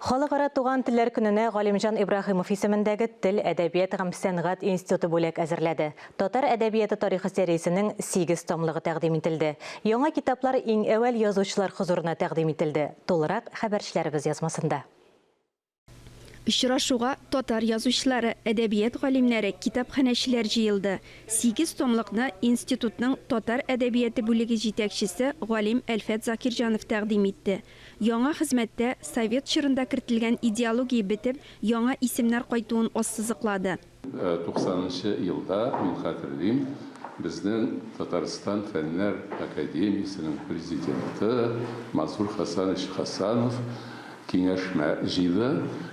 Халыкара туган телләр көненә Галимҗан Ибраһимов исемендәге Тел, әдәбият һәм сәнгать институты бүләк әзерләде. Татар әдәбияты тарихы сериясенең сигез томлыгы тәкъдим ителде. Яңа китаплар иң әүвәл язучылар хозурына тәкъдим ителде. Тулырак, хәбәрчеләребез язмасында. Очрашуга татар язучылары, әдәбият галимнәре, китапханәчеләр җыелды. Сигез томлыкны институтның татар әдәбияты бүлеге җитәкчесе, галим Әлфәт Закирҗанов тәкъдим итте. Яңа хезмәттә совет чорында кертелгән идеология бетеп, яңа исемнәр кайтуын ассызыклады. Туксанынчы елда, мин хәтерлим, безнең Татарстан Фәннәр академиясенең президенты Мансур Хәсәнович Хәсәнов киңәшмә җыйды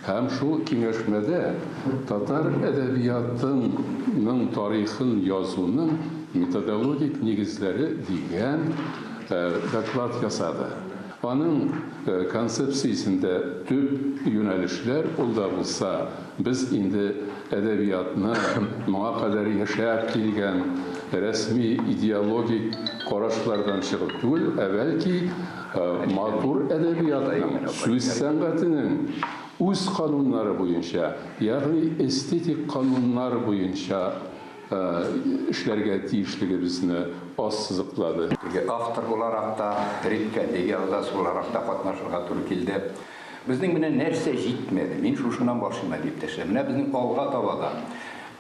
һәм шул киңәшмәдә татар әдәбиятының тарихын язуның методологик нигезләре дигән доклад ясады. Аның концепциясендә төп юнәлешләр, ул да булса, без инде әдәбиятны моңа кадәр яшәп килгән рәсми идеологик карашлардан чыгып түгел, ә бәлки матур әдәбиятның, сүз сәнгатенең үз кануннары буенча, ягъни эстетик кануннар буенча эшләргә тиешлегебезне ассызыклады. Теге автор буларак та, редколлегия әгъзасы буларак та катнашырга туры килде. Безнең менә нәрсә җитмәде? Мин шушыннан башлыйм әле, иптәшләр. Менә безнең алга таба да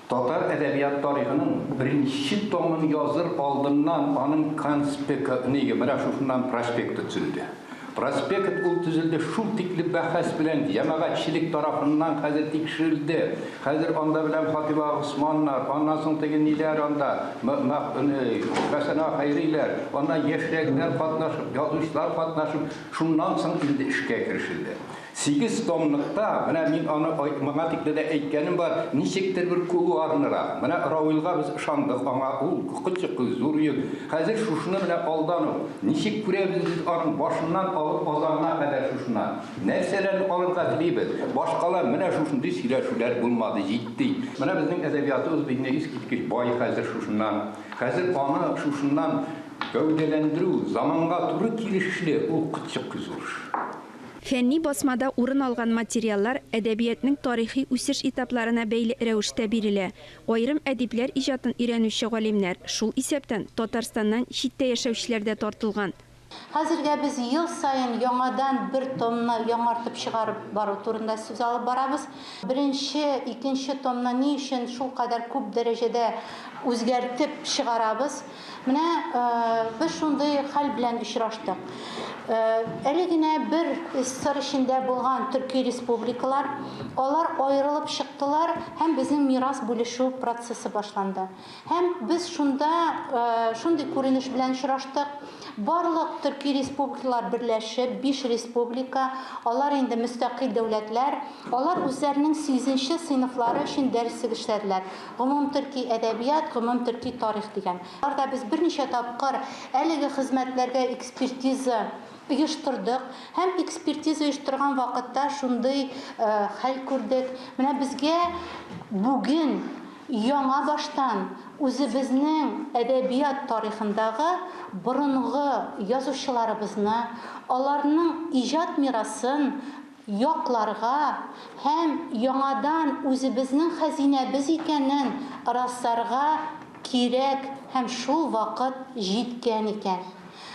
татар әдәбият тарихының беренче томын языр алдыннан аның конспекы, ниге, менә шушыннан проспекты төзелде. Проспект ул төзелде шул тикле бәхәс белән, җәмәгатьчелек тарафыннан хәзер тикшерелде. Хәзер анда белән Хатиба Госманнар, аннан соң теге ниләр анда, Хәсәнә Хәйриләр, анда яшьрәкләр катнашып, язучылар катнашып, шуннан соң инде эшкә керешелде. Сигез томлыкта, менә мин аны моңа тикле дә әйткәнем бар, ничектер бер кулуарнырак. Менә Равилгә без ышандык, аңа ул кычык, зур йөк. Хәзер шушыны менә алдан ук, ничек күрәбез без аның башыннан алып азагына кадәр шушына. Нәрсәләрне алырга телибез? Башкалар менә шушындый сөйләшүләр булмады, җитди. Менә безнең әдәбиятыбыз бит инде искиткеч бай хәзер шушыннан. Хәзер аны шушыннан гәүдәләндерү, заманга туры килешле, ул кычык зур эш. Фәнни басмада урын алган материаллар әдәбиятнең тарихи үсеш этапларына бәйле рәвештә бирелә. Аерым әдипләр иҗатын өйрәнүче галимнәр, шул исәптән, Татарстаннан читтә яшәүчеләр дә тартылган. Хәзергә без ел саен яңадан бер томны яңартып чыгарып бару турында сүз алып барабыз. Беренче, икенче томны ни өчен шулкадәр күп дәрәҗәдә үзгәртеп чыгарабыз? Менә без шундый хәл белән очраштык. Әле генә бер СССР эчендә булган төрки республикалар, алар аерылып чыктылар һәм безнең мирас бүлешү процессы башланды. Һәм без шунда шундый күренеш белән очраштык. Барлык төрки республикалар берләшеп, биш республика, алар инде мөстәкыйль дәүләтләр, алар үзләренең сигезенче сыйныфлары өчен дәреслек эшләделәр. Гомумтөрки әдәбият, гомумтөрки тарих дигән. Аларда без берничә тапкыр әлеге хезмәтләргә экспертиза оештырдык һәм экспертиза оештырган вакытта шундый хәл күрдек, менә безгә бүген яңа баштан үзебезнең әдәбият тарихындагы борынгы язучыларыбызны, аларның иҗат мирасын якларга һәм яңадан үзебезнең хәзинәбез икәнен расларга кирәк һәм шул вакыт җиткән икән.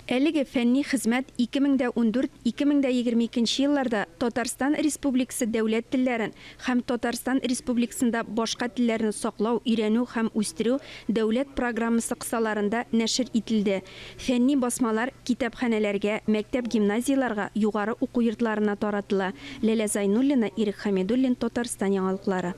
Әлеге фәнни хезмәт 2014, 2022 елларда Татарстан Республикасы дәүләт телләрен һәм Татарстан Республикасында башка телләрне саклау, өйрәнү һәм үстерү дәүләт программасы кысаларында нәшер ителде. Фәнни басмалар китапханәләргә, мәктәп-гимназияләргә, югары уку йортларына таратыла. Ләлә Зайнуллина, Ирек Хәмидуллин, Татарстан яңалыклары.